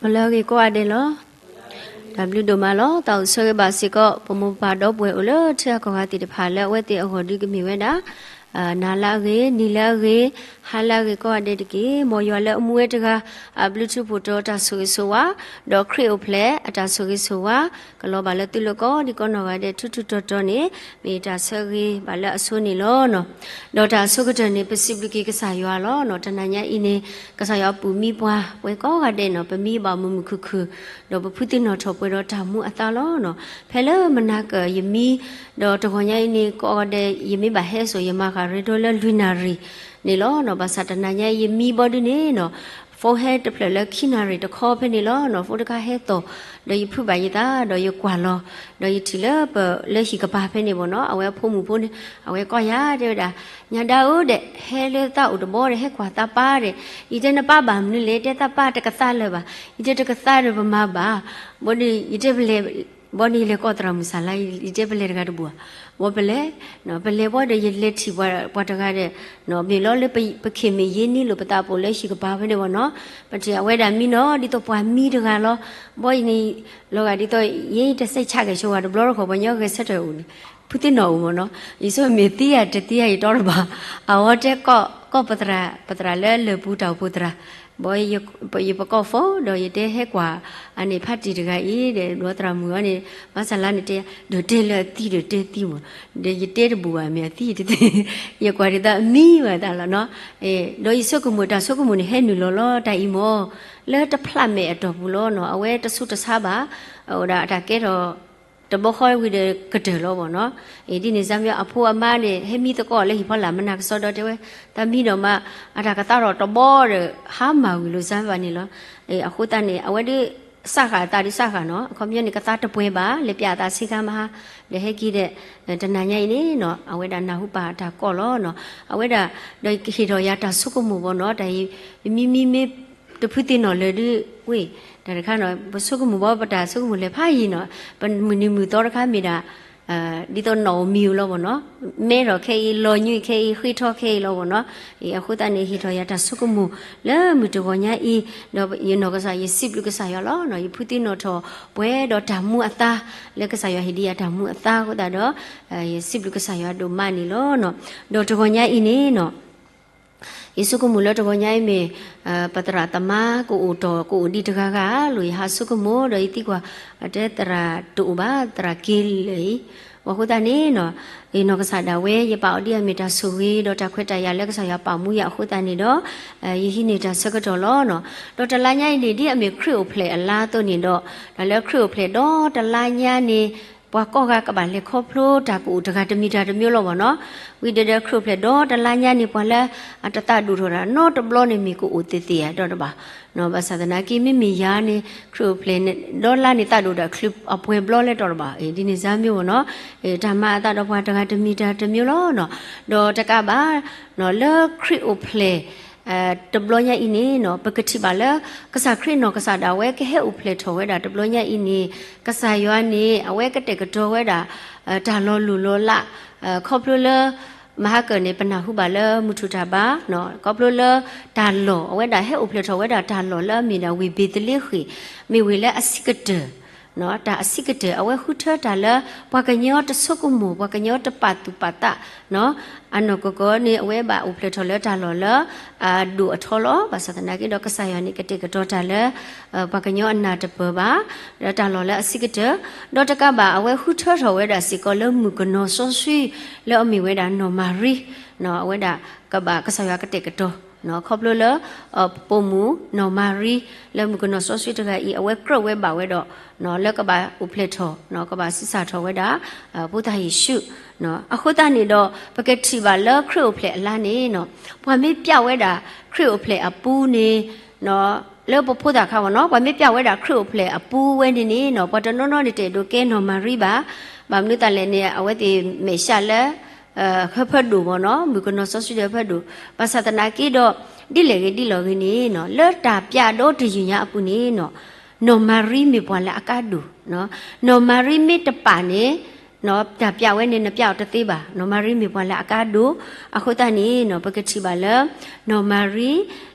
ပလၢအဂ့ၤကိးဂၤဒဲးလီၤ. တၢ်ဘျုးဒိၣ်မးလီၤ. တၢ်အိၣ်ဆၢဂ့ၤဘၣ်စ့ၢ်ကီး ပမိၢ်ပၢ်ဒီပုၢ်ဝဲၢ်အိၣ်လၢထံဂၤကီၢ်ဂၤသ့ၣ်တဖၣ်လၢအဝဲသ့ၣ်အဂီၢ်ဒုးကမ့ၢ်ဝဲဒၣ် နၤလၢအဂ့ၤ နံၤလၢအဂ့ၤ ဟါလၢအဂ့ၤကိးဂၤဒဲးတက့ၢ်. မ်ယွၤလၢအမူဝဲတဂၤ အဘျုးထူးဖှိၣ်တီၤတၢ်ဆိၣ်ဂ့ၤဆိၣ်ဝါ ဒီးခရံာ်အိၣ်ဖျဲၣ်အတၢ်ဆိၣ်ဂ့ၤဆိၣ်ဝါ ကလီၤဘၣ်လၢသုလိၤကိးဒံကိးနီၢ်ဂၤဒဲး ထူထူတီၤတီၤန့ၣ် မ့ၢ်တၢ်ဆၢဂ့ၤဘၣ်လၢအဆိန့ၣ်လီၤ. ဒီးတၢ်အဆိကတၢၢ်န့ၣ် ပစံးဘျုးက့ၤကစၢ်ယွၤလီၤ. တနၤညါအံၤန့ၣ် ကစၢ်ယွၤပူၤမံပှၤ ပှၤကိးဂၤဒဲးနီၤ ပမံဘၣ်မုာ်မုာ်ခုၣ်ခုၣ် ဒီးပဖုသ့ၣ်နီၣ်ထီၣ်ပှဲၤဒီးတၢ်မူအသါလီၤ. ဖဲလၢမနၤကၢၢ်ယမံ ဒီးတဂီၤညါအံၤန့ၣ် ကိးဂၤဒဲး ယမ့ၢ်ဘၣ်ဟဲစိာ် ယမၤဃာ်ရ့ဒိၣ်လၢလွံၢ်နၣ်ရံၣ်န့ၣ်လီၤ. ဘၣ်ဆၣ်တနၤညါအံၤ ယမံဘီဒုန့ၣ်နီၤ phone ဟဲတဖျၢၣ်လၢခံနၣ်ရံၣ်တခီဖဲန့ၣ်လီၤ. phone တခါဟဲသီၣ် ဒီးယဖုးဘၣ်ယသး ဒီးယကွၢ်လီၤ ဒီးယထံၣ်လၢပလၢဟံၣ်ကပၤဖဲန့ၣ်ဘၣ်နီၤ အဝဲအဖိမုၣ်ဖိန့ၣ် အဝဲကီၢ်ယၤတဲဝဲဒၣ် ညါဒါဧၢဒီး ဟဲလၢသးအိၣ်တဘီဒီး ဟဲကွၢ်သးပၢ်ဒီး ယတဲနပၢ်ဘၣ်မနုၤလဲၣ် တဲသးပၢ်တကသါလၢၤဘၣ် ယတဲတကသါဒီးပမၤဘၣ် ဘီဒီး ယတဲပလဲၤ ဘီန့ၣ်ယလဲၤကိးသရၣ်မုၣ်စၢ်လါ ယတဲပလဲၤတဂၤတဘူၣ်ဧါ ဘီပလဲၤ ပလဲၤဘီဒီးယလဲၤထံၣ်ပှၤတဂၤဒီး မ့ၢ်လီၤလၢပခ့ၣ်မ့ၢ်ယ့န့ၢ်လိာ်ပသးပိာ်လၢဟံၣ်ကပၤဖဲန့ၣ်ဘၣ်နီၤ ပထံၣ်အဝဲဒၣ်မံနီၤ ဒ်သိးပှၤမံတဂၤလီၤ ဘီအံၤန့ၣ် လီၤဂာ်ဒ်သိး ယတစဲးဆးကဲၣ်ဆိဝဲတဘျီတခီၣ် ပှၤညီဂဲၤဆၢထၢၣ်အိၣ်န့ၣ် ဖုသ့ၣ်နီၣ်အိၣ်မ့ၢ်နီၤ ယဆိမ့ၢ်သံယၤတသံယၤယတီတဘၣ် အဝဲတဲ ကိးပသရၣ် ပသရၣ်လၢလၢၢ်ပူၤတၢ်အိၣ်ဖှိၣ်သရၣ် ဘီယပကိး phone ဒီးယတဲဟဲကွၢ် အန့ၣ်ဖးတံၢ်တဂၤအံၤဒီး ဘီသရၣ်မုၣ်အီၤန့ၣ် ဘၣ်ဆၣ်လါန့ၣ်တဲ ဒီးတဲလၢအသံဒီးတဲသံမ့ၢ် ဒီးယတဲတဘူၣ်ဘၣ်မ့ၢ်အသံတသံ ယကွၢ်ဒ်သိးအမံဘၣ်သးလီၤနီၤ ဒီးယဆိကမိၣ်တၢ်ဆိကမိၣ်န့ၣ် ဟဲနုာ်လီၤလီၤတၢ်အံၤမ့ၢ် လၢတဖျးမဲာ်အတီၢ်ပူၤလီၤနီၤ အဝဲတဆူးတဆါဘၣ် အိၣ်ဒၣ်အတၢ်ကဲထီၣ် တဘီဃီဝံၤဒီးကတၢၢ်လီၤဘၣ်နီၤ ဒ်န့ၣ်စါမ့ၢ်အဖိအမါန့ၣ် ဟဲမံသကိးလၢဟံၣ်ဖီလာ် မနၤကစီဒီတဲဝဲ တၢ်မံဒီးမး အတၢ်ကသါထီၣ်တဘီဒီး ဟါမၢ်ဝံၤလီၤစါဘၣ်န့ၣ်လီၤ အဃိသတးန့ၣ် အဝဲဒ် စၢ်ဃာ်အသးဒ်စၢ်ဃာ်နီၤ အခီပညီန့ၣ် ကသါတပှဲၤဘၣ် လဲၤပျးအသးဆ့ကၤမဟါ ဒီးဟဲက့ၤဒီး တနၤညါအံၤန့ၣ်နီၤ အဝဲဒၣ်နၢ်ဟူပၢ်အတၢ်ကိးလီၤနီၤ အဝဲဒၣ် ဒီးဟ့ၣ်ထီၣ်ယၤတၢ်ဆိကမိၣ်ဘၣ်နီၤ တၢ်အံၤ မံမံမ့ၢ် တဖုသ့ၣ်နီၣ်လၢာ်ဒုး ဝ့ၢ် တၢ်တခါနီၤ ပဆိကမိၣ်ဘၣ်ပတၢ်ဆိကမိၣ်လဲၤဖးယံၤနီၤ ပမုၢ်နံၤမုၢ်သီတခါမ့ၢ်ဒၣ် ဒ်သိးနီၣ်ဧိၤမံၤဧိၤလီၤဘၣ်နီၤ မဲထီၣ်ခဲအံၤ လီၤညွံးခဲအံၤ ဃ့ထီခဲအံၤလီၤဘၣ်နီၤ အဃိသတးန့ၣ် ဟ့ၣ်ထီၣ်ယၤတၢ်ဆိကမိၣ်လၢမုၢ်တဂီၤညါအံၤ ဒီးယနီၢ်ကစၢ် ယစံးဘျုးကစၢ်ယွၤလီၤနီၤ ယဖုသ့ၣ်နီၣ်ထီၣ်ပှဲၤဒီးတၢ်မူအသါ လၢကစၢ်ယွၤဟ့ၣ်ဒံးယၤတၢ်မူအသါအဃိသတးဒီး ယစံးဘျုးကစၢ်ယွၤဒိၣ်မးန့ၣ်လီၤနီၤ ဒီးတဂီၤညါအံၤန့ၣ်နီၤ ယဆိကမိၣ်လၢတဂီၤညါအံၤမ့ၢ် ပသရၣ်သမါကအိၣ်တီၢ်ကအိၣ်ဒံးတဂၤဂၤဧါ လိၣ်ယဟးဆိကမိၣ်ဒီးယသံကွၢ် တဲသရၣ်တအိၣ်ဘၣ် သရၣ်က့လၢာ်အံၤ အဃိသတးန့ၣ်နီၤ ယနီၢ်ကစၢ်ဒၣ်ဝဲ ယပာ်အီၤဒ်အမ့ၢ်တၢ်ဆိၣ်ဂ့ၤ ဒီးတၢ်ခွဲးတၢ်ယာ်လၢကစၢ်ယွၤပာ်မူယၤအဃိသတးန့ၣ်ဒီး ယဟံးန့ၢ်တၢ်ဆၢကတီၢ်လီၤနီၤ ဒီးတလါညါအံၤန့ၣ် ဒ်အမ့ၢ်ခရံာ်အိၣ်ဖျဲၣ်အလါအသိးန့ၣ်ဒီး တၢ်လၢခရံာ်အိၣ်ဖျဲၣ်ဒီတလါညါန့ၣ် ပှၤကိးဂၤကဘၣ်လဲၤခီဖျိတၢ်ကအိၣ်တဂၤတမံၤတၢ်တမံၤလီၤဘၣ်နီၤ ဝံၤဒီးဒီးခရံာ်အိၣ်ဖျဲၣ်ဒီတလါညါန့ၣ် ပှၤလၢအတသးဒိၣ်ထီၣ်တၢ်နီတဘျီန့ၣ်မ့ၢ်ကအိၣ်သ့ၣ်သ့ၣ်ဧါတီၢ်တဘၣ် ဘၣ်ဆၣ်သနာ်က့ မ့မ့ၢ်ယၤန့ၣ် ခရံာ်အိၣ်ဖျဲၣ်ဒီလါန့ၣ် သးဒိၣ်တၢ်ချုးအပှဲၤဘျီလၢတီၢ်တဘၣ် ဒ်န့ၣ်စါမ့ၢ်ဘၣ်နီၤ တၢ်မၤအသးဒီးပှၤတဂၤတမံၤတၢ်တမံၤလီၤနီၤ ဒီးတကးဘၣ် လၢခရံာ်အိၣ်ဖျဲၣ် တဘျီညါအံၤန့ၣ်နီၤ ပကထံၣ်ဘၣ်လၢ ကစၢ်ခရံာ်နီၢ်ကစၢ်ဒၣ်ဝဲကဟဲအိၣ်ဖျဲၣ်ထီၣ်ဝဲဒၣ်တဘျီညါအံၤန့ၣ် ကစၢ်ယွၤန့ၣ် အဝဲကတဲာ်ကတီၤဝဲဒၣ် တၢ်လီၤလိၢ်လီၤလး ခီဖျိလၢ မဟါကၢၢ်န့ၣ် ပနၢ်ဟူဘၣ်လၢမုၢ်ထူၣ်တၢ်ဘါ ခီဖျိလၢ တၢ်လီၢ် အဝဲဒၣ်ဟဲအိၣ်ဖျဲၣ်ထီၣ်ဝဲဒၣ်တၢ်လီၢ်လၢအမ့ၢ်ဒၣ်ဝ့ၢ်ဘ့းသလ့ဃ့ၣ် မ့ၢ်ဝ့ၢ်လၢအဆံးကတၢၢ် တၢ်အဆံးကတၢၢ် အဝဲဃုထၢတၢ်လၢ ပှၤကညီတဆိကမိၣ် ပှၤကညီတပာ်သူၣ်ပာ်သး အနီၢ်ကီၢ်ကီၢ်န့ၣ် အဝဲဘၣ်အိၣ်ဖျဲၣ်ထီၣ်လၢတၢ်လီၢ်လၢ အဒိၣ်အထီလီၤ. ဘၣ်ဆၣ်သနာ်က့ဒီး ကစၢ်ယွၤန့ၣ် ကတဲာ်ကတီၤတၢ်လၢ ပှၤကညီအနၢ်တပၢၢ်ဘၣ်, ဒီးတၢ်လီၢ်လၢအဆံးကတၢၢ်, ဒီးတကးဘၣ် အဝဲဃုထၢထီၣ်ဝဲဒၣ်စ့ၢ်ကီးလၢမုၣ်ကနီၤစီဆှံ လၢအမ့ၢ်ဝဲဒၣ်နီၢ်မၤရံ, အဝဲဒၣ်ကဘၣ်ကစၢ်ယွၤကတဲာ်ကတီၤ ခီဖျိလၢ ပိာ်မုၣ်နီၢ်မၤရံ လၢမုၣ်ကနီၤစီဆှံတဂၤအံၤ အဝဲကြၢးဝဲဘၣ်ဝဲဒီး လၢကဘၣ်အိၣ်ဖျဲၣ်ထီၣ် ကဘၣ်ဆံးစၢ်ထီၣ်ဝဲဒၣ် ဖိသၣ်ယ့ၣ်ၡူး, အဃိသတးန့ၣ်ဒီး ပကထံၣ်ဘၣ်လၢခရံာ်အိၣ်ဖျဲၣ်အလါန့ၣ် ပှၤမ့ၢ်ပျဲဝဲဒၣ်ခရံာ်အိၣ်ဖျဲၣ်အပူၤန့ၣ် လၢပဖိသၣ်ခါဝဲနီၤ ပှၤမ့ၢ်ပျဲဝဲဒၣ်ခရံာ်အိၣ်ဖျဲၣ်အပူၤဝဲန့ၣ်န့ၣ် ပှၤတနီၤနီၤန့ၣ်တအဲၣ်ဒိးကဲနီၢ်မၤရံဘၣ်, ဘၣ်မနုၤသးလဲၣ်န့ၣ် အဝဲသ့ၣ်မဲာ်ဆှးလၢ ဟၢဖၢဒိၣ်မ့ၢ်နီၤ မုၣ်ကနီၤစီဆှံဒီးဟၢဖၢဒိၣ်, ဘၣ်ဆၣ်သနာ်က့ဒီး ဒ်လဲၣ်ဂ့ၤဒ်လဲၣ်ဂ့ၤန့ၣ် လၢတၢ်ပျဲဒီတယုၢ်ညါအပူၤန့ၣ် နီၢ်မၤရံမ့ၢ်ပှၤလၢအကါဒိၣ်, နီၢ်မၤရံမ့ၢ်တပာ်န့ၣ် တၢ်ပျဲဝဲန့ၣ် နပျဲအီၤတသ့ဘၣ်, နီၢ်မၤရံမ့ၢ်ပှၤလၢအကါဒိၣ်, အဃိသတးန့ၣ် ပကထံၣ်ဘၣ်လၢ နီၢ်မၤရံ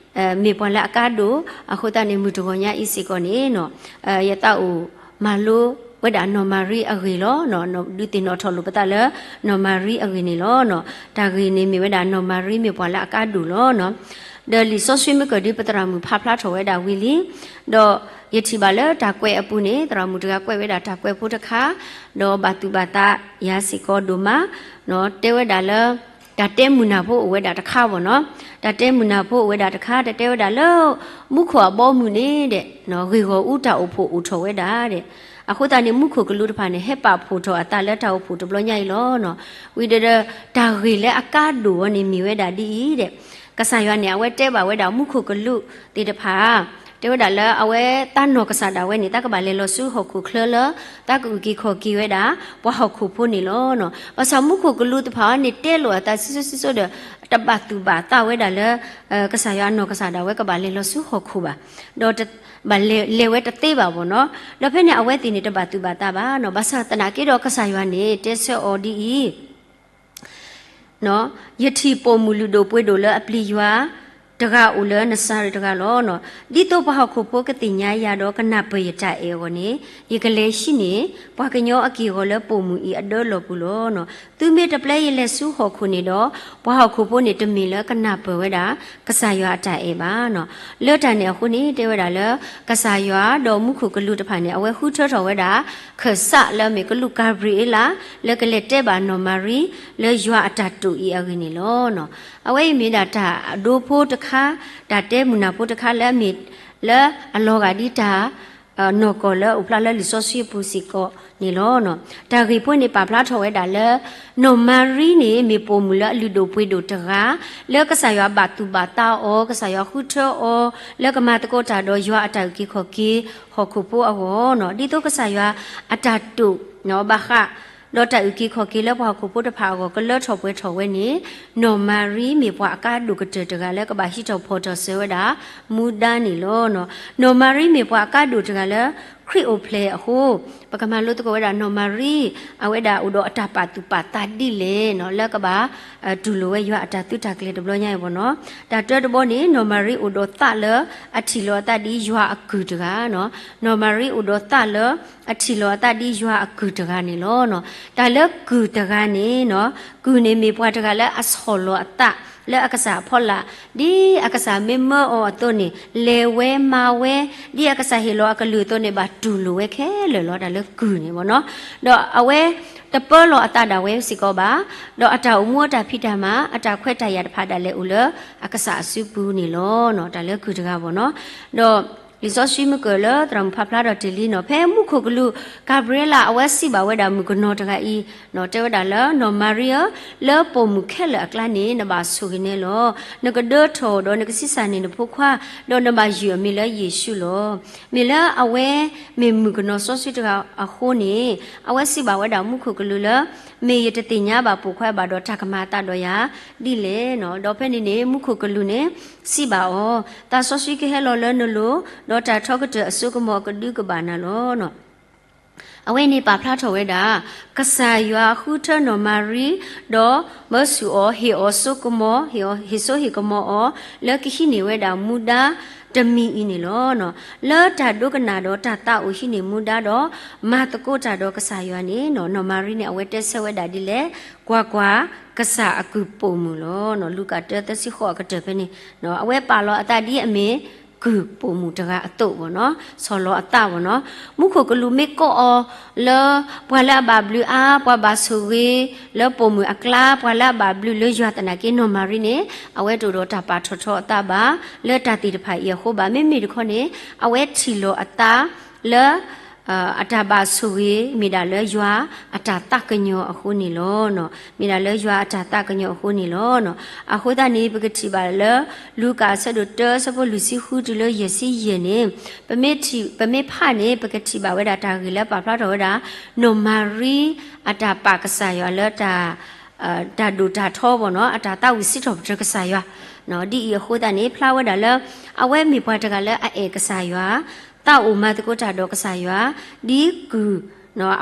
မ့ၢ်ပှၤလၢအကါဒိၣ်, အဃိသတးန့ၣ် မုၢ်တဂီၤညါအံၤစ့ၢ်ကီးန့ၣ် ယသးအိၣ်မၤလိဝဲဒၣ်နီၢ်မၤရံအဂ့ၢ်လီၤ. ဒုးသ့ၣ်နီၣ်ထီၣ်လိာ်ပသးလၢနီၢ်မၤရံအဂ့ၢ်န့ၣ်လီၤ. တၢ်ဂ့ၢ်န့ၣ်မ့ၢ်ဝဲဒၣ်နီၢ်မၤရံမ့ၢ်ပှၤလၢအကါဒိၣ်လီၤ. ဒီးလံာ်စီဆှံမ့ၢ်ကၢၢ်ဒုးပသရၣ်မုၣ်ဖးဖျါထီၣ်ဝဲဒၣ်ဝံၤလံ, ဒီးယထံၣ်ဘၣ်လၢတၢ်ကွဲးအပူၤန့ၣ် သရၣ်မုၣ်တဂၤကွဲးဝဲဒၣ်တၢ်ကွဲးဖိတခါ, ဒီးဘၣ်သူၣ်ဘၣ်သးယၤစ့ၢ်ကီးဒိၣ်မး, တဲဝဲဒၣ်လၢ တၢ်တဲမုာ်နၢ်ဖိအိၣ်ဝဲဒၣ်တခါဘၣ်နီၤ, တၢ်တဲမုာ်နၢ်ဖိအိၣ်ဝဲဒၣ်တခါ တၢ်တဲဝဲဒၣ်လၢ မူခိၣ်အဘီအမုၢ်န့ၣ်ဒီး ဂ့ၢ်ဂီၢ်အူတၢ်အိၣ်ဖှိၣ်အိၣ်ထီၣ်ဝဲဒၣ်ဒီး, အဃိသတးန့ၣ် မူခိၣ်ကလူးတဖၣ်န့ၣ် ဟဲပာ်ဖှိၣ်ထီၣ်အသးလၢတၢ်အိၣ်ဖှိၣ်တဘျီညါအံၤလီၤ. ဝံၤဒီး တၢ်ဂ့ၢ်လၢအကါဒိၣ်အီၤန့ၣ်မ့ၢ်ဝဲဒၣ်ဒ်အံၤဒီး, ကစၢ်ယွၤန့ၣ် အဝဲတဲဘၣ်ဝဲဒၣ်မူခိၣ်ကလူးသ့ၣ်တဖၣ် တဲဝဲဒၣ်လၢအဝဲသးနီၢ်ကစၢ်ဒၣ်ဝဲန့ၣ် သးကဘၣ်လဲၤလီၤဆူဟီၣ်ခိၣ်ချၢလၢ သးကအုၣ်က့ၤခီၣ်က့ၤဝဲဒၣ် ပှၤဟီၣ်ခိၣ်ဖိန့ၣ်လီၤ. ဘၣ်ဆၣ်မူခိၣ်ကလူးတဖၣ်အံၤန့ၣ် တဲလိာ်အသးစိၤစိၤစိၤဒီး တဘၣ်သူၣ်ဘၣ်သးဝဲဒၣ်လၢ ကစၢ်ယွၤအနီၢ်ကစၢ်ဒၣ်ဝဲကဘၣ်လဲၤလီၤဆူဟီၣ်ခိၣ်ဘၣ်, ဒီးတဘၣ်လဲၤဝဲတသ့ဘၣ်ဘၣ်နီၤ. ဒီးဖဲန့ၣ်အဝဲသ့ၣ်န့ၣ် တဘၣ်သူၣ်ဘၣ်သးဘၣ်နီၤ. ဘၣ်ဆၣ်သနာ်က့ဒီးကစၢ်ယွၤန့ၣ် တဲဆၢအီၤဒ်အံၤ ယထံၣ်ပိာ်မုၣ်လုၢ်ဒိၣ်ပှ့ၤဒိၣ်လၢအပျံၤယွၤတဂၤအိၣ်လၢနစၤရ့းတဂၤလီၤ. ဒ်သိးပှၤဟီၣ်ခိၣ်ဖိကသ့ၣ်ညါယၤဒီး ကနၢ်ပၢၢ်ယတၢ်အဲၣ်အဂီၢ်န့ၣ်, ယကလဲၤဟံးန့ၢ် ပှၤကညီအက့ၢ်အဂီၤလၢပိာ်မုၣ်အံၤအဒၢလီၢ်ပူၤလီၤ. သုမ့ၢ်တပျဲယလဲၤဆူဟီၣ်ခိၣ်န့ၣ်ဒီး, ပှၤဟီၣ်ခိၣ်ဖိန့ၣ်တမ့ၢ်လၢကနၢ်ပၢၢ်ဝဲဒၣ် ကစၢ်ယွၤအတၢ်အဲၣ်ဘၣ်နီၤ. လၢတၢ်န့ၣ်အဃိန့ၣ် တဲဝဲဒၣ်လၢ ကစၢ်ယွၤဒီးမူခိၣ်ကလူးတဖၣ်န့ၣ် အဝဲဃုထၢထီၣ်ဝဲဒၣ် ခၢၣ်စးလၢအမ့ၢ်ကလူးကၤဘြံၤအ့လး လၢကလဲၤတဲဘၣ်နီၢ်မၤရံ လၢယွၤအတၢ်တိာ်အံၤအဂ့ၢ်န့ၣ်လီၤ. အဝဲအံၤမ့ၢ်ဒၣ်တၢ်အဒိဖိတခါ, တၢ်တဲမုာ်နၢ်ဖိတခါလၢအမ့ၢ်လၢအလီၤဂာ်ဒ်တၢ် နီၢ်ကီၢ်လၢအိၣ်ဖျါလၢလံာ်စီဆှံအပူၤစ့ၢ်ကီးန့ၣ်လီၤ. တၢ်ဂ့ၢ်ဖိန့ၣ်ပာ်ဖျါထီၣ်ဝဲဒၣ်လၢ နီၢ်မၤရံန့ၣ် မ့ၢ်ပိာ်မုၣ်လၢအလုၢ်ဒိၣ်ပှ့ၤဒိၣ်တဂၤ, လၢကစၢ်ယွၤဘၣ်သူၣ်ဘၣ်သးအီၤ, ကစၢ်ယွၤဃုထၢအီၤ လၢကမၤသကိးတၢ်ဒီးယွၤအတၢ်အုၣ်က့ၤခီၣ်က့ၤဟီၣ်ခိၣ်ဖိအဂီၢ်နီၤ. ဒ်သိးကစၢ်ယွၤအတၢ်တိာ်ဘၣ်ဃး ဒီးတၢ်အုၣ်က့ၤခီၣ်က့ၤလၢပှၤဟီၣ်ခိၣ်ဖိတဖၣ်အဂီၢ် ကလၢထီၣ်ပှဲၤထီၣ်ဝဲန့ၣ်, နီၢ်မၤရံမ့ၢ်ပှၤအကါဒိၣ်ကတၢၢ်တဂၤလၢကဘၣ်ဟံးထီၣ်ဖီၣ်ထီၣ်စၢၤဝဲဒၣ် မူဒါန့ၣ်လီၤ. နီၢ်မၤရံမ့ၢ်ပှၤအကါဒိၣ်တဂၤလၢ ခရံာ်အိၣ်ဖျဲၣ်အဃိ, ပကမၤလိသကိးဝဲဒၣ်နီၢ်မၤရံ အဝဲဒၣ်အိၣ်ဒီးအတၢ်ပာ်သူၣ်ပာ်သးဒ်လဲၣ်နီၤ လၢကဘၣ် တူၢ်လိာ်ဝဲယွၤအတၢ်သုးတၢ်ကျဲၤတဘျီညါအံၤဘၣ်နီၤ. တၢ်တၢတဘီန့ၣ် နီၢ်မၤရံအိၣ်ဒီးသးလၢအထံၣ်လီၤအသးဒ်ယွၤအကုၢ်တဂၤနီၤ. နီၢ်မၤရံအိၣ်ဒီးသးလၢအထံၣ်လီၤအသးဒ်ယွၤအကုၢ်တဂၤန့ၣ်လီၤ. တၢ်လၢကုၢ်တဂၤန့ၣ်နီၤ, ကုၢ်န့ၣ်မ့ၢ်ပှၤတဂၤလၢအဆီၣ်လီၤအသးလၢအကစၢ်အဖီလာ်, ဒ်အကစၢ်မ့ၢ်မၢအီၤအသိးန့ၣ် လဲၤဝဲမၤဝဲ, ဒ်အကစၢ်ဟ့ၣ်လီၤအကလုၢ်အသိးန့ၣ် ဘၣ်တူၢ်လိာ်ဝဲခဲလၢာ်လီၤ. တၢ်လၢကုၢ်န့ၣ်ဘၣ်နီၤ. ဒီးအဝဲတပၢလီၤအသးဒၣ်ဝဲစ့ၢ်ကီးဘၣ်, ဒီးအတၢ်အိၣ်မူအတၢ်ဖံးတၢ်မၤ အတၢ်ခွဲးတၢ်ယာ်တဖၣ်ဒၣ်လဲာ်အိၣ်လၢအကစၢ်အစုပူၤန့ၣ်လီၤ. တၢ်လၢကုၢ်တဂၤဘၣ်နီၤ. ဒီးလံာ်စီဆှံမ့ၢ်ကၢၢ်လၢသရၣ်မုၣ်ဖးဖျါထီၣ်တ့ၢ်လံနီၤ, ဖဲမူခိၣ်ကလူးကၤဘြံၤအ့လး အဝဲစံးဘၣ်ဝဲဒၣ်မုၣ်ကနီၤတဂၤအံၤ, တဲဝဲဒၣ်လၢ နီၢ်မၤရံဧၢ, လၢပိာ်မုၣ်ခဲလၢာ်အကျါန့ၣ် နဘၣ်ဆိၣ်ဂ့ၤန့ၣ်လီၤ. နကဒၢထီၣ်ဒီးနကဆံးစၢ်န့ၢ်နဖိခွါ, ဒီးနဘၣ်ယုၢ်အမံၤလၢယ့ၣ်ၡူးလီၤ. မ့ၢ်လၢအဝဲမ့ၢ်မုၣ်ကနီၤစီဆှံတဂၤအဃိန့ၣ်, အဝဲစံးဘၣ်ဝဲဒၣ်မူခိၣ်ကလူးလၢ မ့ၢ်ယတသ့ၣ်ညါဘၣ်ပိာ်ခွါဘၣ်ဒီးတၢ်ကမၤအသးဒီးယၤဒ်လဲၣ်နီၤ. ဒီးဖဲန့ၣ်န့ၣ် မူခိၣ်ကလူးန့ၣ် စံးဘၣ်အီၤ, သးစီဆှံကဟဲလီၤလၢနလိၤ, ဒီးတၢ်ထီကတၢၢ်အစိကမီၤကဒုကဘၣ်နၤလီၤ. အဝဲန့ၣ်ပာ်ဖျါထီၣ်ဝဲဒၣ် ကစၢ်ယွၤဃုထၢနီၢ်မၤရံ, ဒီးမၢဆူၣ်အီၤ, ဟ့ၣ်အီၤစိကမီၤ, ဟ့ၣ်စိဟ့ၣ်ကမီၤအီၤ, လၢကဟံးန့ၢ်ဝဲဒၣ်မူဒါတမံၤအံၤန့ၣ်လီၤ. လၢတၢ်ဒိကနၣ်ဒီးတၢ်သးအိၣ်ဟံးန့ၢ်မူဒါဒီး မၤသကိးတၢ်ဒီးကစၢ်ယွၤန့ၣ်, နီၢ်မၤရံန့ၣ် အဝဲတဲဆၢဝဲဒၣ်ဒ်လဲၣ်, ကွၢ်ကွၢ်, ကစၢ်အကုၢ်ပိာ်မုၣ်လီၤ. လူၤကၣ်တၢသၢဆံဃိးအကတၢၢ်ဖဲန့ၣ်, အဝဲပာ်လီၤအသးဒ်အမ့ၢ် ကုၢ်ပိာ်မုၣ်တဂၤအသိးဘၣ်နီၤ, ဆီၣ်လီၤအသးဘၣ်နီၤ. မူခိၣ်ကလူးမ့ၢ်ကိးအီၤလၢ ပှၤလၢအဘၣ်ဘျုးအါ, ပှၤဘၣ်ဆိၣ်ဂ့ၤလၢပိာ်မုၣ်အကျါ, ပှၤလၢအဘၣ်ဘျုးလၢယွၤသနာ်က့ နီၢ်မၤရံန့ၣ် အဝဲတအိၣ်ဒီးတၢ်ပာ်ထီၣ်ထီအသးဘၣ် လၢတၢ်သ့ၣ်တဖၣ်အံၤအဃိဘၣ်. မ့မ့ၢ်တခီန့ၣ် အဝဲထံၣ်လီၤအသးလၢ အတၢ်ဘၣ်ဆိၣ်ဂ့ၤ မ့ၢ်ဒၣ်လၢယွၤအတၢ်သးကညီၤအဃိန့ၣ်လီၤ. မ့ၢ်ဒၣ်လၢယွၤအတၢ်သးကညီၤအဃိန့ၣ်လီၤ. အဃိသတးန့ၣ် ပကထံၣ်ဘၣ်လၢ လူၤကၣ်အဆၢဒိၣ်တၢ အဆၢဖိလွံၢ်ဆံဃုတုၤလၢယဲၢ်ဆံယဲၢ်န့ၣ်, ပမ့ၢ်ဖးန့ၣ် ပကထံၣ်ဘၣ်ဝဲဒၣ်တၢ်ဂ့ၢ်လၢပာ်ဖျါထီၣ်ဝဲဒၣ် နီၢ်မၤရံအတၢ်ပာ်ကစၢ်ယွၤလၢ တၢ်ဒိၣ်တၢ်ထီဘၣ်နီၤ, အတၢ်သးဝံၣ်စံးထီၣ်ပတြၢၤကစၢ်ယွၤ, ဒ်အံၤအဃိသတးန့ၣ် ဖျါဝဲဒၣ်လၢ အဝဲမ့ၢ်ပှၤတဂၤလၢအအဲၣ်ကစၢ်ယွၤ, သးအိၣ်မၤသကိးတၢ်ဒီးကစၢ်ယွၤ, ဒ်ကုၢ်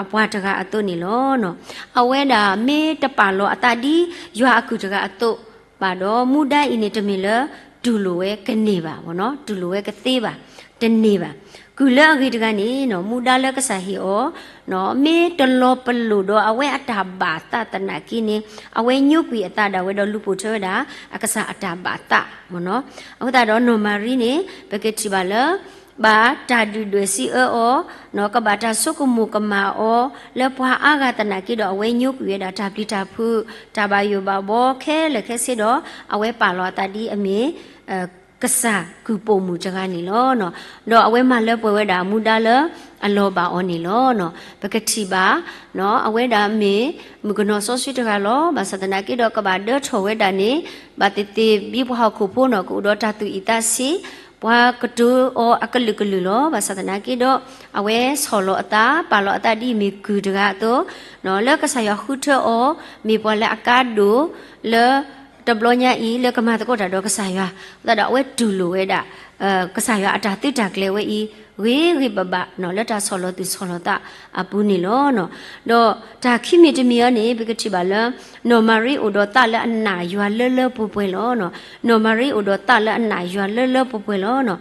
အပှၤတဂၤအသိးန့ၣ်လီၤ. အဝဲဒၣ်မ့ၢ်တပာ်လီၤအသးဒ်ယွၤအကုၢ်တဂၤအသိးဘၣ်ဒီး မူဒါအံၤန့ၣ်တမ့ၢ်လၢ တူၢ်လိာ်ဝဲကန့ၢ်ဘၣ်, တူၢ်လိာ်ဝဲကသ့ဘၣ်, တန့ၢ်ဘၣ်. ကုၢ်လၢအဂ့ၤတဂၤန့ၣ် မူဒါလၢကစၢ်ဟ့ၣ်အီၤ မ့ၢ်တလီၤပလိာ်ဒီးအဝဲအတၢ်ဘၣ်သးသနာ်က့န့ၣ် အဝဲညိကွံာ်အသးဒၣ်ဝဲဒီးလူၤပိာ်ထွဲဝဲဒၣ် အကစၢ်အတၢ်ဘၣ်သးမ့ၢ်နီၤ. အဃိသတးဒီးနီၢ်မၤရံန့ၣ် ပကထံၣ်ဘၣ်လၢ ဘၣ်တၢ်ဒုၣ်ဒွဲၣ်စံးအၢအီၤ, ကဘၣ်တၢ်ဆိကမိၣ်ကမၣ်အီၤ လၢပှၤအါဂၤသနာ်က့ဒီး အဝဲညိကွံာ်ဝဲဒၣ်တၢ်ပျံၤတၢ်ဖုး တၢ်ဘၣ်ယိၣ်ဘၣ်ဘှီခဲလၢာ်ခဲဆ့ဒီး အဝဲပာ်လီၤအသးဒ်အမ့ၢ် ကစၢ်ကုၢ်ပိာ်မုၣ်တဂၤန့ၣ်လီၤ. ဒီးအဝဲမၤလၢပှဲၤဝဲဒၣ်အမူဒါလၢအလီၤဘၣ်အီၤန့ၣ်လီၤ. ပကထံၣ်ဘၣ် အဝဲဒၣ်မ့ၢ်မုၣ်ကနီၤစီဆှံတဂၤလီၤ. ဘၣ်ဆၣ်သနာ်က့ဒီး ကဘၣ်ဒၢထီၣ်ဝဲဒၣ်န့ၣ် ဘၣ်သ့ၣ်သ့ၣ် ဒ်ပှၤဟီၣ်ခိၣ်ဖိန့ၣ် ကအိၣ်ဒီးတၢ်သူၣ်အံၣ်သးဆံး, ပှၤကတိၤအီၤအကလုာ်ကလုာ်လီၤ. ဘၣ်ဆၣ်သနာ်က့ဒီး အဝဲဆီၣ်လီၤအသး ပာ်လီၤအသးဒ်အမ့ၢ်ကုၢ်တဂၤအသိး လၢကစၢ်ယွၤဃုထၢအီၤ မ့ၢ်ပှၤလၢအကါဒိၣ်လၢ တဘျီညါအံၤ လၢကမၤသကိးတၢ်ဒီးကစၢ်ယွၤ, သတးဒီးအဝဲတူၢ်လိာ်ဝဲဒၣ် ကစၢ်ယွၤအတၢ်သုးတၢ်ကျဲၤဝဲအံၤ ဂ့ၤဂ့ၤဘၣ်ဘၣ် လၢတၢ်ဆီၣ်လီၤသူၣ်ဆီၣ်လီၤသးအပူၤန့ၣ်လီၤ. ဒီးတၢ်ခံမံၤတမံၤအံၤန့ၣ် ပကထံၣ်ဘၣ်လၢ နီၢ်မၤရံအိၣ်ဒီးသးလၢအနာ်ယွၤလၢလၢပှဲၤပှဲၤလီၤ. နီၢ်မၤရံအိၣ်ဒီးသးလၢအနာ်ယွၤလၢလၢပှဲၤပှဲၤလီၤ.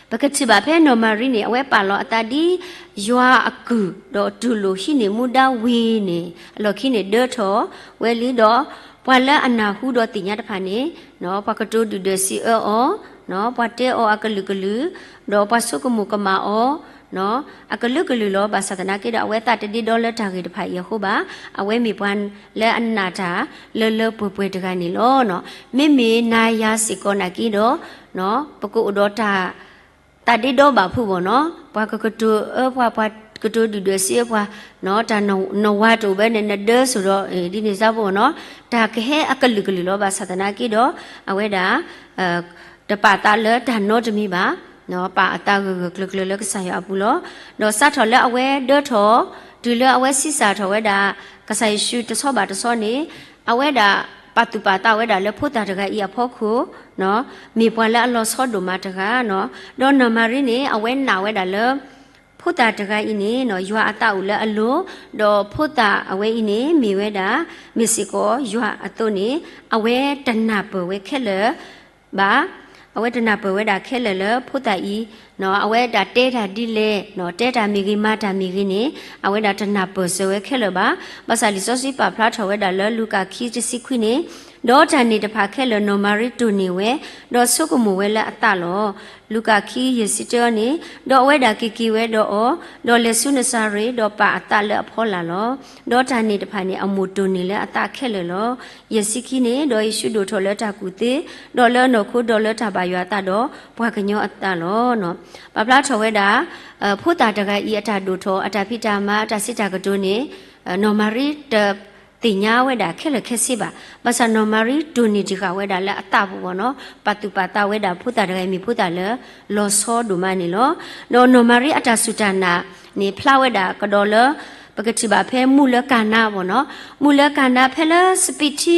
ပကထံၣ်ဘၣ်ဖဲနီၢ်မၤရံန့ၣ် အဝဲပာ်လီၤအသးဒ်ယွၤအကုၢ် ဒီးတူၢ်လိာ်ဟံးန့ၢ်မူဒါဝံၤန့ၣ် အလီၢ်ခံန့ၣ်ဒၢထီၣ်ဝဲလံဒီး ပှၤလၢအနၢ်ဟူဒီးသ့ၣ်ညါတဖၣ်န့ၣ် ပှၤကတိၤဒုၣ်ဒွဲၣ်စံးအၢအီၤ, ပှၤတဲအီၤအကလုာ်ကလုာ်, ဒီးပှၤဆိကမိၣ်ကမၣ်အီၤ အကလုာ်ကလုာ်လီၤ. ဘၣ်ဆၣ်သနာ်က့ဒီး အဝဲသးတဒ့ဒီလၢတၢ်ဂ့ၢ်တဖၣ်အံၤအဃိဘၣ်. အဝဲမ့ၢ်ပှၤလၢအနာ်တၢ်လၢလၢပှဲၤပှဲၤတဂၤန့ၣ်လီၤ. မ့မ့ၢ်နၤယၤစ့ၢ်ကီးနာ်က့ဒီး ပကအိၣ်ဒီးတၢ် သးဒ့ဒီဘၣ်ဖုးဘၣ်နီၤ, ပှၤကကတိၤအၢပှၤ ပှၤကတိၤဒုၣ်ဒွဲၣ်စံးအၢပှၤ, တၢ်နဝၤတအိၣ်ဘၣ်န့ၣ် နဒၢစိၣ်ဒီး ဒ်န့ၣ်စၢ်ဖိနီၤ, တၢ်ကဟဲအကလုာ်ကလုာ်လီၤ. ဘၣ်ဆၣ်သနာ်က့ဒီး အဝဲဒၣ် တပာ်သးလၢတၢ်နီတမံၤဘၣ်, ပာ်အသးဂၢၢ်ဂၢၢ်ကျၢၤကျၢၤလၢကစၢ်ယွၤအပူၤလီၤ. ဒီးစးထီၣ်လၢအဝဲဒၢထီၣ် တုၤလၢအဝဲဆံးစၢ်ထီၣ်ဝဲဒၣ် ကစၢ်ယ့ၣ်ၡူးတဆီဘၣ်တဆီန့ၣ် အဝဲဒၣ်ပာ်သူၣ်ပာ်သးဝဲဒၣ်လၢဖိသၣ်တဂၤအံၤအဖီခိၣ် မ့ၢ်ပှၤလၢအလီၤဆီဒိၣ်မးတဂၤနီၤ. ဒီးနီၢ်မၤရံန့ၣ် အဝဲနာ်ဝဲဒၣ်လၢ ဖိသၣ်တဂၤအံၤန့ၣ် ယွၤအသးအိၣ်လၢအလိၤ, ဒီးဖိသၣ်အဝဲအံၤန့ၣ် မ့ၢ်ဝဲဒၣ် မ့ၢ်စ့ၢ်ကီးယွၤအသိးန့ၣ် အဝဲတနၢ်ပၢၢ်ဝဲခဲလၢာ်ဘၣ်. အဝဲတနၢ်ပၢၢ်ဝဲဒၣ်ခဲလၢာ်လၢဖိသၣ်အံၤ အဝဲဒၣ်တဲတၢ်ဒ်လဲၣ်, တဲတၢ်မ့ၢ်ဂ့ၤ မၤတၢ်မ့ၢ်ဂ့ၤန့ၣ် အဝဲဒၣ်တနၢ်ပၢၢ်စၢၤဝဲခဲလၢာ်ဘၣ်. ဘၣ်ဆၣ်လံာ်စီဆှံပာ်ဖျါထီၣ်ဝဲဒၣ်လၢလူၤကၣ်ခံတဆံခွံန့ၣ်, ဒီးတၢ်န့ၣ်တဖၣ်ခဲလၢာ်နီၢ်မၤရံတိၢ်န့ၢ်ဝဲ, ဒီးဆိကမိၣ်ဝဲလၢအသးလီၤ. လူၤကၣ်ခံယဲၢ်ဆံတၢန့ၣ်, ဒီးအဝဲဒၣ်က့ၤက့ၤဝဲဒီးအီၤ, ဒီးလဲၤဆူနစၤရ့း, ဒီးပာ်အသးလၢအဖီလာ်လီၤ. ဒီးတၢ်န့ၣ်တဖၣ်န့ၣ် အမိၢ်တိၢ်န့ၢ်လၢအသးခဲလၢာ်လီၤ. ယဲၢ်ဆံခံန့ၣ်, ဒီးယ့ၣ်ၡူးဒိၣ်ထီၣ်လၢတၢ်ကူၣ်သ့, ဒီးလၢအနီၢ်ခိဒီးလၢတၢ်ဘၣ်ယွၤအသးဒီး ပှၤကညီအသးလီၤ. ပာ်ဖျါထီၣ်ဝဲဒၣ် ဖိသၣ်တဂၤအံၤအတၢ်ဒိၣ်ထီၣ် အတၢ်ဖံးတၢ်မၤ အတၢ်စံးတၢ်ကတိၤန့ၣ် နီၢ်မၤရံတသ့ၣ်ညါဝဲဒၣ်ခဲလၢာ်ခဲဆ့ဘၣ်. ဘၣ်ဆၣ်နီၢ်မၤရံတိၢ်န့ၢ်တံာ်ဃာ်ဝဲဒၣ်လၢအသးပူၤဘၣ်နီၤ, ပာ်သူၣ်ပာ်သးဝဲဒၣ်ဖိသၣ်တဂၤအံၤမ့ၢ်ဖိသၣ်လၢ လီၤဆီဒိၣ်မးန့ၣ်လီၤ. ဒီးနီၢ်မၤရံအတၢ်စူၢ်တၢ်နာ်န့ၣ် ဖျါဝဲဒၣ်ကဒီးလၢ ပကထံၣ်ဘၣ်ဖဲမူးလၢကၤနါဘၣ်နီၤ, မူးလၢကၤနါဖဲလၢစပံးထံ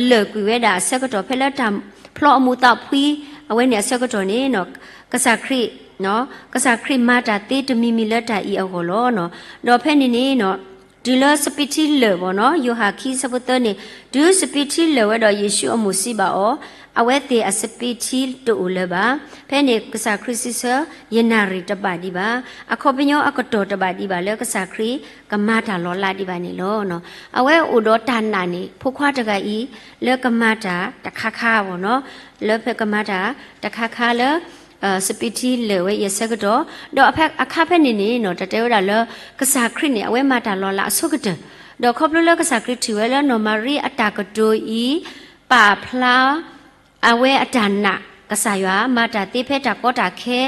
လၢာ်ကွံာ်ဝဲဒၣ်အဆၢကတီၢ် ဖဲလၢတၢ်ဖျီအမိၢ်သးဖှံ အဝဲန့ၣ်အဆၢကတီၢ်န့ၣ် ကစၢ်ခရံာ် ကစၢ်ခရံာ်မၤတၢ်သ့တမံၤမံၤလၢတၢ်အံၤအဂီၢ်လီၤ. ဒီးဖဲန့ၣ်န့ၣ် တုၤလၢစပံးထံလၢာ်ဘၣ်နီၤ, ယိၤဟၣ်ခံဆၢဖိသၢန့ၣ်, တုၤစပံးထံလၢာ်ဝဲဒီး ယ့ၣ်ၡူးအမိၢ်စံးဘၣ်အီၤ, အဝဲသ့ၣ်အစပံးထံတအိၣ်လၢၤဘၣ်. ဖဲန့ၣ်ကစၢ်ခရံာ်စံးဆၢ, ယနၣ်ရံၣ်တဘၣ်ဒံးဘၣ်, အခီပညီအကတီၢ်တဘၣ်ဒံးဘၣ်လၢကစၢ်ခရံာ်ကမၤတၢ်လီၤလးဒံးဘၣ်န့ၣ်လီၤ. အဝဲအိၣ်ဒီးတၢ်နာ်န့ၣ် ဖိခွါတဂၤအံၤ လၢကမၤတၢ်တခါခါဘၣ်နီၤ, လၢဖဲကမၤတၢ်တခါခါလၢ စပံးထံလၢာ်ဝဲအံၤအဆၢကတီၢ်, ဒီးအခါဖဲန့ၣ်န့ၣ် တၢ်တဲဝဲဒၣ်လၢ ကစၢ်ခရံာ်န့ၣ် အဝဲမၤတၢ်လီၤလးအဆိကတၢၢ်, ဒီးခီဖျိလၢကစၢ်ခရံာ်ထံၣ်ဝဲလၢနီၢ်မၤရံအတၢ်ကတိၤအံၤ ပာ်ဖျါ အဝဲအတၢ်နာ် ကစၢ်ယွၤမၤတၢ်သ့ဖဲတၢ်ကီတၢ်ခဲ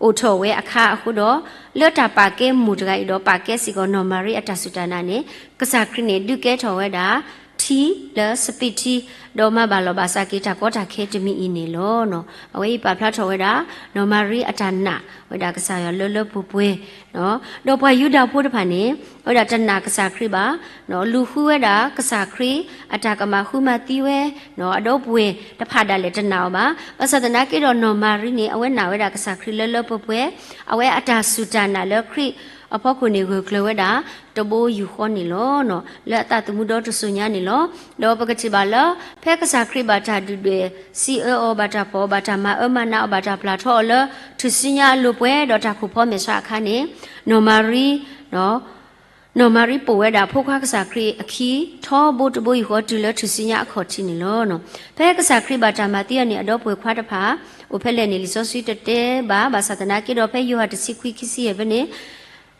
အိၣ်ထီၣ်ဝဲအခါအဃိဒီး, လၢတၢ်ပာ်ကဲမိၢ်တဂၤအံၤဒီး ပာ်ကဲစ့ၢ်ကီးနီၢ်မၤရံအတၢ်စူၢ်တၢ်နာ်န့ၣ် ကစၢ်ခရံာ်န့ၣ် ဒုးကဲထီၣ်ဝဲဒၣ် ထံလၢစပံးထံ, ဒီးမၤဘၣ်လီၤဘၣ်စးက့ၤတၢ်ကီတၢ်ခဲတမံၤအံၤန့ၣ်လီၤ. အဝဲအံၤပာ်ဖျါထီၣ်ဝဲဒၣ် နီၢ်မၤရံအတၢ်နာ်ဝဲဒၣ်ကစၢ်ယွၤလၢလၢပှဲၤပှဲၤ ဒီးပှၤယူဒၤဖိတဖၣ်န့ၣ် အဝဲဒၣ်တနာ်ကစၢ်ခရံာ်ဘၣ်, လူၤဃုဝဲဒၣ်ကစၢ်ခရံာ် အတၢ်ကမၣ်ဃုမၤသံဝဲ, အဒီပုၢ်ဝဲၢ်တဖၣ်ဒၣ်လဲာ်တနာ်အီၤဘၣ်. ဘၣ်ဆၣ်သနာ်က့ဒီးနီၢ်မၤရံန့ၣ် အဝဲနာ်ဝဲဒၣ်ကစၢ်ခရံာ်လၢလၢပှဲၤပှဲၤ, အဝဲအတၢ်စူၢ်တၢ်နာ်လၢခရံာ် အဖီခိၣ်န့ၣ် ဂၢၢ်ကျၢၤဝဲဒၣ် တဘိယူၢ်ဃီန့ၣ်လီၤ. လၢအသးသမူဒီတစိၤညါန့ၣ်လီၤ. ဒီးပကထံၣ်ဘၣ်လၢ ဖဲကစၢ်ခရံာ်ဘၣ်တၢ်ဒုၣ်ဒွဲၣ်စံးအၢအီၤ ဘၣ်တၢ်ဖီၣ်အီၤ ဘၣ်တၢ်မၤအၢမၤနးအီၤ ဘၣ်တၢ်ပျၢ်ထီအီၤလၢ ထူၣ်စုညါအလိၤပှဲၤဒီးတၢ်ခိၣ်ဖီမဲာ်ဆှးအခါန့ၣ်, နီၢ်မၤရံ နီၢ်မၤရံပိာ်ဝဲဒၣ်ဖိခွါကစၢ်ခရံာ်အခံ ထီဘိတဘိယူၢ်ဃီတုၤလၢထူၣ်စုညါအခီၣ်ထံးန့ၣ်လီၤ. ဖဲကစၢ်ခရံာ်ဘၣ်တၢ်မၤသံအီၤန့ၣ် အဒီပုၢ်ဝဲၢ်ခွါတဖၣ် အိၣ်ဖဲလဲၣ်န့ၣ် လံာ်စီဆှံတတဲဘၣ်, ဘၣ်ဆၣ်သနာ်က့ဒီး ဖဲယိၤဟၣ်တဆံခွံ ခံဆံယဲၢ်ဖဲန့ၣ်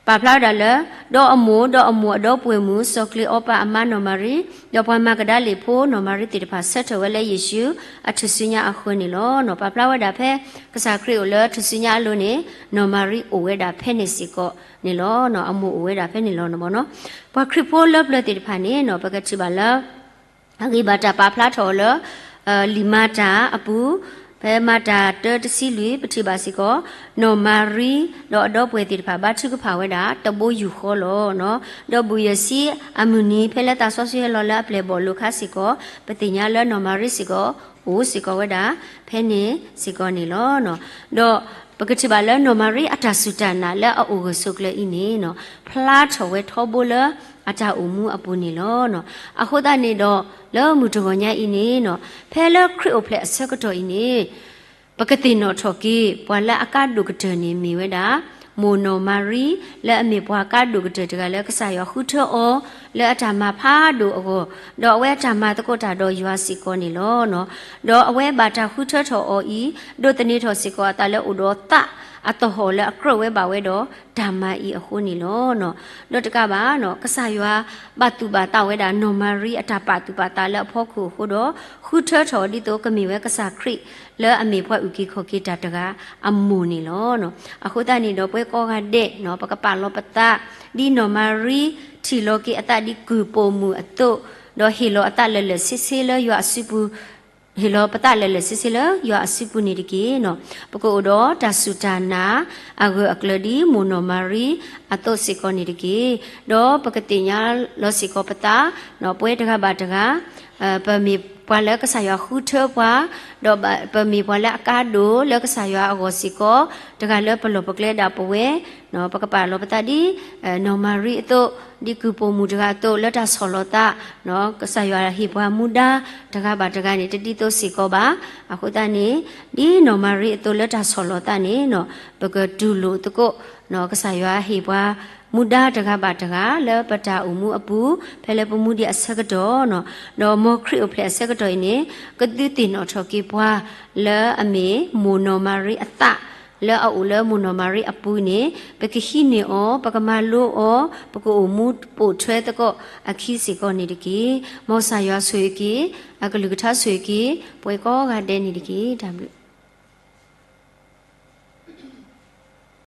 ပာ်ဖျါဝဲဒၣ်လၢ ဒီးအမိၢ်, ဒီးအမိၢ်အဒီပုၢ်ဝဲၢ်မုၣ်, စီၤကျ့ၤအီပၤအမါနီၢ်မၤရံ, ဒီးပှၤမၤကဒၤလ့ၣ်ဖိနီၢ်မၤရံသ့ၣ်တဖၣ် ဆၢထၢၣ်ဝဲလၢယ့ၣ်ၡူးအထူၣ်စုညါအဃၢၤန့ၣ်လီၤ. ပာ်ဖျါဝဲဒၣ်ဖဲ ကစၢ်ခရံာ်အိၣ်လၢထူၣ်စုညါအလိၤန့ၣ် နီၢ်မၤရံအိၣ်ဝဲဒၣ်ဖဲန့ၣ်စ့ၢ်ကီးန့ၣ်လီၤ. အမိၢ်အိၣ်ဝဲဒၣ်ဖဲန့ၣ်လီၤ. ပှၤခရံာ်ဖိလၢပျၢၤသ့ၣ်တဖၣ်န့ၣ် ပကထံၣ်ဘၣ်လၢ အဂ့ၢ်ဘၣ်တၢ်ပာ်ဖျါထီၣ်အီၤလၢ လံာ်မၤတၢ်အပူၤ, ဖဲမၤတၢ်တၢတဆံလွံၢ် ပထံၣ်ဘၣ်စ့ၢ်ကီး နီၢ်မၤရံ ဒီးအဒီပုၢ်ဝဲၢ်သ့ၣ်တဖၣ် ဘါထုကဖၣ်ဝဲဒၣ် တဘိယူၢ်ဃီလီၤ. ဒီးဘုၣ်ယဲၢ်ဆံအမုၢ်နံၤ ဖဲလၢသးစီဆှံဟဲလီၤလၢအပျဲၢ်အဘီၣ်အလိၤအခါစ့ၢ်ကီး ပသ့ၣ်ညါလၢနီၢ်မၤရံစ့ၢ်ကီး အိၣ်စ့ၢ်ကီးဝဲဒၣ် ဖဲန့ၣ်စ့ၢ်ကီးန့ၣ်လီၤ. ဒီးပကထံၣ်ဘၣ်လၢနီၢ်မၤရံအတၢ်စူၢ်တၢ်နာ်လၢအအိၣ်ဂၢၢ်ဆိးကျၢၤအံၤန့ၣ် ဖျါထီၣ်ဝဲထီဘိလၢအတၢ်အိၣ်မူအပူၤန့ၣ်လီၤ. အဃိသတးန့ၣ်ဒီး လၢမုၢ်တဂီၤညါအံၤန့ၣ် ဖဲလၢခရံာ်အိၣ်ဖျဲၣ်အဆၢကတီၢ်အံၤန့ၣ် ပကသ့ၣ်နီၣ်ထီၣ်က့ၤ ပှၤလၢအကါဒိၣ်ကတၢၢ်န့ၣ်မ့ၢ်ဝဲဒၣ် မိၢ်နီၢ်မၤရံ လၢအမ့ၢ်ပှၤကါဒိၣ်ကတၢၢ်တဂၤလၢကစၢ်ယွၤဃုထၢအီၤ လၢအတၢ်မၤဖးဒိၣ်အဂီၢ်, ဒီးအဝဲအတၢ်မၤသကိးတၢ်ဒီးယွၤစ့ၢ်ကီးန့ၣ်လီၤ. ဒီးအဝဲဘၣ်တၢ်ဃုထၢထီၣ်အီၤအံၤ ဒိးသန့ၤထီၣ်စ့ၢ်ကီးအသးလၢအိၣ်ဒီးသးအသဟီၣ်လၢအကြၢးဝဲဘၣ်ဝဲဒီးတၢ်မၤအံၤအဃိန့ၣ်လီၤ. ဒီးတကးဘၣ် ကစၢ်ယွၤဘၣ်သူၣ်ဘၣ်သးဝဲဒၣ်နီၢ်မၤရံအတၢ်ပာ်သူၣ်ပာ်သးလၢအဖီခိၣ်အဃိဒီး ဃုထၢထီၣ်အီၤဒ်သိးကမ့ၢ်ဝဲကစၢ်ခရံာ်လၢအမ့ၢ်ပှၤအုၣ်က့ၤခီၣ်က့ၤတၢ်တဂၤအမိၢ်န့ၣ်လီၤ. အဃိသတးန့ၣ်ဒီးပဝဲကိးဂၤဒဲး ပကပာ်လီၤပသး ဒ်နီၢ်မၤရံထံၣ်လီၤက့ၤအသးဒ်ကုၢ်ပိာ်မုၣ်အသိး, ဒီးဟ့ၣ်လီၤအသးလၢာ်လၢာ်ဆ့ဆ့လၢယွၤအစုပူၤ ဟ့ၣ်လီၤပသးလၢာ်လၢာ်ဆ့ဆ့လၢယွၤအစုပူၤန့ၣ်တက့ၢ်. ပကအိၣ်ဒီးတၢ်စူၢ်တၢ်နာ်အဂၢၢ်အကျၢၤဒ်မိၢ်နီၢ်မၤရံအသိးစ့ၢ်ကီးန့ၣ်တက့ၢ်. ဒီးပကသ့ၣ်ညါလီၤစ့ၢ်ကီးပသး ပဝဲတဂၤဘၣ်တဂၤ ပမ့ၢ်ပှၤလၢကစၢ်ယွၤဃုထၢပှၤ, ဒီးပမ့ၢ်ပှၤလၢအကါဒိၣ်လၢကစၢ်ယွၤအဂီၢ်စ့ၢ်ကီး, တဂၤလၢပလီၢ်ပကျဲဒၣ်ပဝဲ, ပကပာ်လီၤပသးဒ် နီၢ်မၤရံအသိး, ဒ်ကုၢ်ပိာ်မုၣ်တဂၤအသိး လၢတၢ်ဆီၣ်လီၤသး, ကစၢ်ယွၤဟ့ၣ်ပှၤမူဒါတဂၤဘၣ်တဂၤန့ၣ် တဒ်သိးစ့ၢ်ကီးဘၣ်. အဃိသတးန့ၣ် ဒ်နီၢ်မၤရံအသိးလၢတၢ်ဆီၣ်လီၤသးန့ၣ် ပကတူၢ်လိာ်သကိး ကစၢ်ယွၤဟ့ၣ်ပှၤမူဒါတဂၤဘၣ်တဂၤ လၢပတၢ်အိၣ်မူအပူၤ ဖဲလၢပမူဒံးအဆၢကတီၢ် ဒီးမ်ခရံာ်အိၣ်ဖျဲၣ်အဆၢကတီၢ်အံၤန့ၣ် ကသုသ့ၣ်နီၣ်ထီၣ်က့ၤပှၤ လၢအမ့ၢ်မိၢ်နီၢ်မၤရံအသး လၢအအိၣ်လၢမိၢ်နီၢ်မၤရံအပူၤန့ၣ် ပကဟံးန့ၢ်အီၤ, ပကမၤလိအီၤ, ပကအိၣ်မူပိာ်ထွဲသကိးအခံစ့ၢ်ကီးန့ၣ်တက့ၢ်. မ်ကစၢ်ယွၤဆိၣ်ဂ့ၤက့ၤ အကလုၢ်ကထါဆိၣ်ဂ့ၤက့ၤ ပှၤကိးဂၤဒဲးန့ၣ်တက့ၢ်. တၢ်ဘျုး